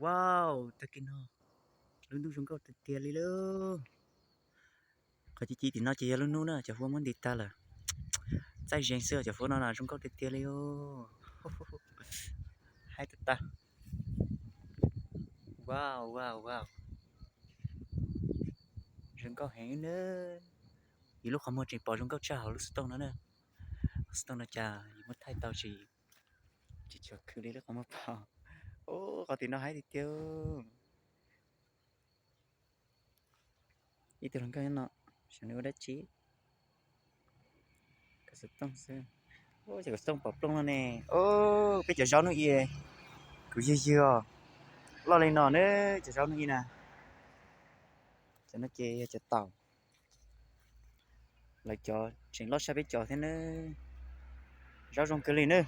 Wow, tag kis no lub hnub zoo nkauj tiag tiag li lauj. Qhov ci ci tim no ces yog lub hnub na, cov huab muab nti tag lawm. Txaij zeeg xwb, cov huab no zoo nkauj tiag tiag li. Haib tag tag. Wow, wow, wow. Zoo nkauj heev na. Yus lub qhov muag tseem pom zoo nkauj tshaj hauv lub xov tooj no na. Lub xov tooj no cas yus muab thaij tau tsis, tsis tshua khwv li lub qhov muag pom. Qhov tim no haib tiag tiag. Ib tug hluas nkauj nyob no, xyov nws ua dab tsi. Kov xov tooj xwb. Ces kov xov tooj pom plooj no ne. Peb cov zaub hnub i, kuv ywg ywg os. Loj li no na, cov zaub hnub i na. Cov no ces yog cov taum. Lawv cov tseem loj tshaj peb cov thiab na. Zaub zoo kawg li na.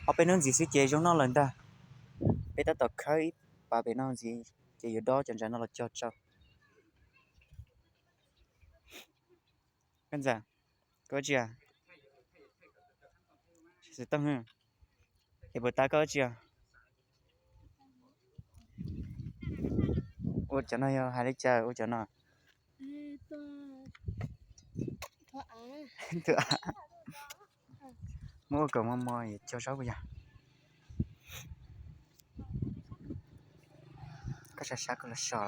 Ob peb hnub ntxiv xwb ces zoo noj lawm ntag. Peb tab tom khawb ib pas pem no ntxiv ces yuav dob cov ntsaim no los cog tsau. Koj ntxawm, koj ua tsi a? Xov tooj, es puas tas koj ua tsi a? Ua cov no yog hais li cas ua cov no? Muab ua kom mos mos yuav cog zaub puas yog? Koj sab sab koj los so.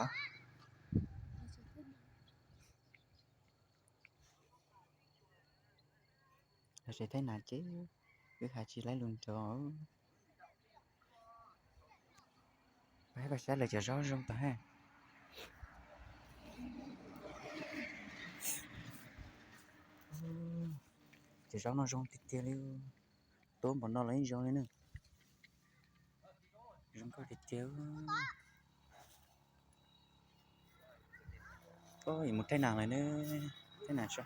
Los tsev Thaib Nam ces wb hais tsis laib lus nrov. Pab koj saib lawv cov zaub zoo tag hab. Cov zaub no zoo tiag tiag li. Tuab npaum no los yeej zoo li na. Zoo nkauj tiag tiag. Yuav mus Thaib Nam lawm na. Thaib Nam tso.